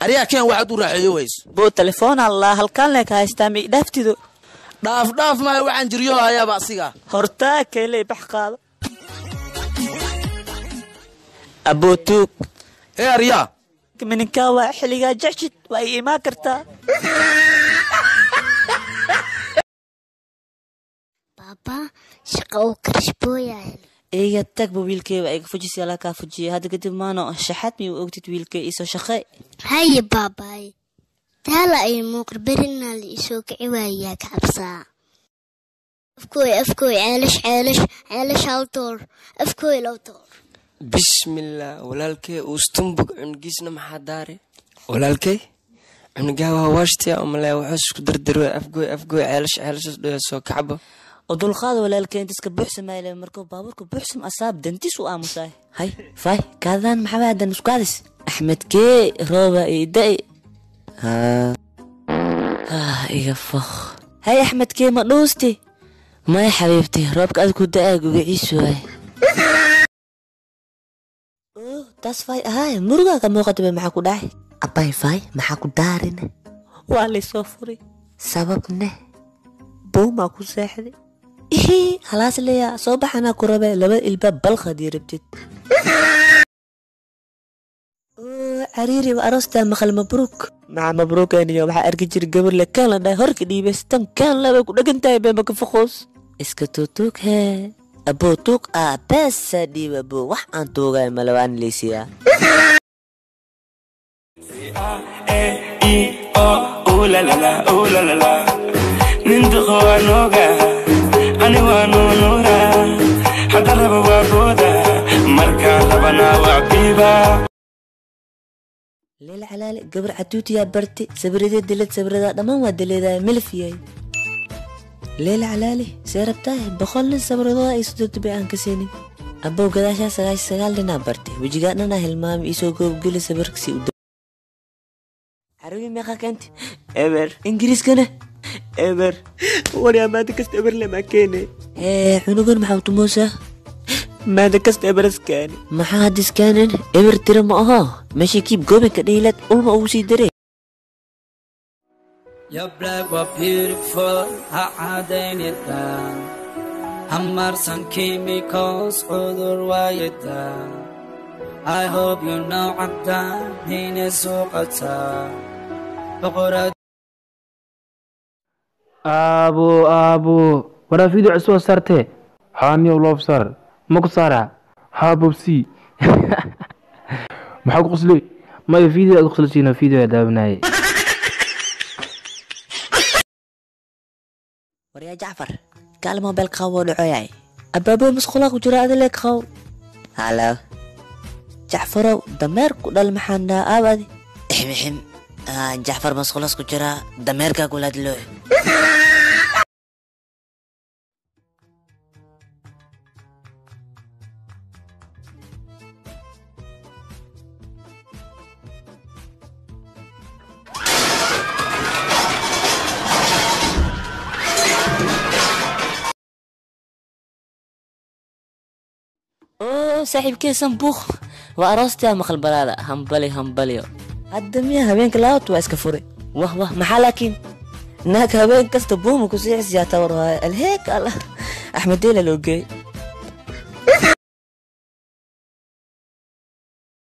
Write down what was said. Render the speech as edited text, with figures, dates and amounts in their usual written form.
Aryaa keen waxaad u raaxeeyo wayso. Boo telefoon allah halkaan lee ka haystaa ma idhaaftido. Dhaaf dhaaf maayo waxaan jiryo hayaaba asiga. Hortaa keeley bax qaado. Aboo tuug. Hee aryaa. Mininkaa waa xilligaa jecshid waa ii imaan kartaa. Baaba shaqa uu karishbooyahay. Iga tagba wiilkay waa iga fujisay alla kaa fujiyay hadda kadib maano shaxaad miyuu ogtid wiilkay isoo shaqee. Haye baabaay. Taala ay muuqar berinaa la isoo kici waayaa ka cabsaa. Afkooy afkooy ceelash ceelash ceelash hal door afkooy laba door. Bismillah walaalkay uustumbug cunugiisna maxaa daare walaalkay cunugaa waa waashtiya umalaya wuxuu isku dardarwe afgooy afgooy ceelash ceelashas dhoya soo kacbo. Oo dulqaad walaalkay inta iska buuxsamayle markuu baabuurka buuxsam asaab dantiis u aamusaay. Hay fay kaadaan maxaa hadan isku aadis Axmedkee rooba ii da'i. Haa iga foq. Hay Axmedkee ma dhuusti? Maya xabiibti roobka aad ku da'aa gugaciisu waay. Oh taas fay ahaay murugaa ka muuqata be maxaa ku dhacay? Abbay fay maxaa ku daarine? Waa laysoo furay. Sababne buumaa ku seexday. Ihii halaas leeyaa soo baxanaa ku rabee laba ilbaab balqadii rabtid. Oo cariiri waa aroostaa maqal mabruuk. Maca mabruuk aniyo waxaa arki jira gabar le kaan la dhahay horka dhiibays tan kaan la bay ku dhagan tahay bee maka foqoos. Iska tuutuug hee. Aboo tuug aa beesa dhiib aboo wax aan tuugay male waan leysiyaa. E O ooh la la la ooh la la la nin duqo waa nooga ani waa nuunuura hadda raba waa booda markaan rabana waa biiba. Leel calaale gabar catuutiyaa barti sabiradee dilad sabiradaa dhammaan waa dileedahay milif yahay. Leel calaale see rabtaa 100 nin sabiradooda ay soo dubay aan ka siinin. Abow gadaashaa 99 ninaa bartay wejigaa dhanaa hilmaami isoo goobgeli sabirkasi u carabi meeqa keenti eber ingiriiskana eber waryaa maada kasta eber lama keene. Hee cunugan maxaa tumoosaa? Maada kasta eber iskaani. Maxaa hadda iskaanin eber tira ma aho meesha kiib goobinka dhihilaad ulma ugu sii daray. Your black was beautiful, ha cadaynida hamarsan chemicals cudur waayida. I hope you know cadaan inay suuqataa boqorad. Aabo aabo waraa video cusub soo saartee. Haa niyow loof saar. Ma ku saaraa? Haa bobsi. Maxaa ku qoslay? Maya video aad qoslasiino video aa daawanaaye. Waryaa Jacfar kaal moobeel qabo dhacoyaay. Abaabo masqulaa ku jira adile qabo. Halo Jacfarow dameer ku dhal maxaan dhahaa aab adi. Ixmixim Jacfar masquulaas ku jira dameerkaa kula hadlooy. Oo saaxiibkee sanbuuq waa aroostaa maqal baraada hambali hambaliyo. Hadda miya habeenka labaad waa iska furay. Wah wah maxaa laakiin naag habeen kasta buuma ku siixisiyaa tawar waaye alheek allah Axmed Deela loo geeyey.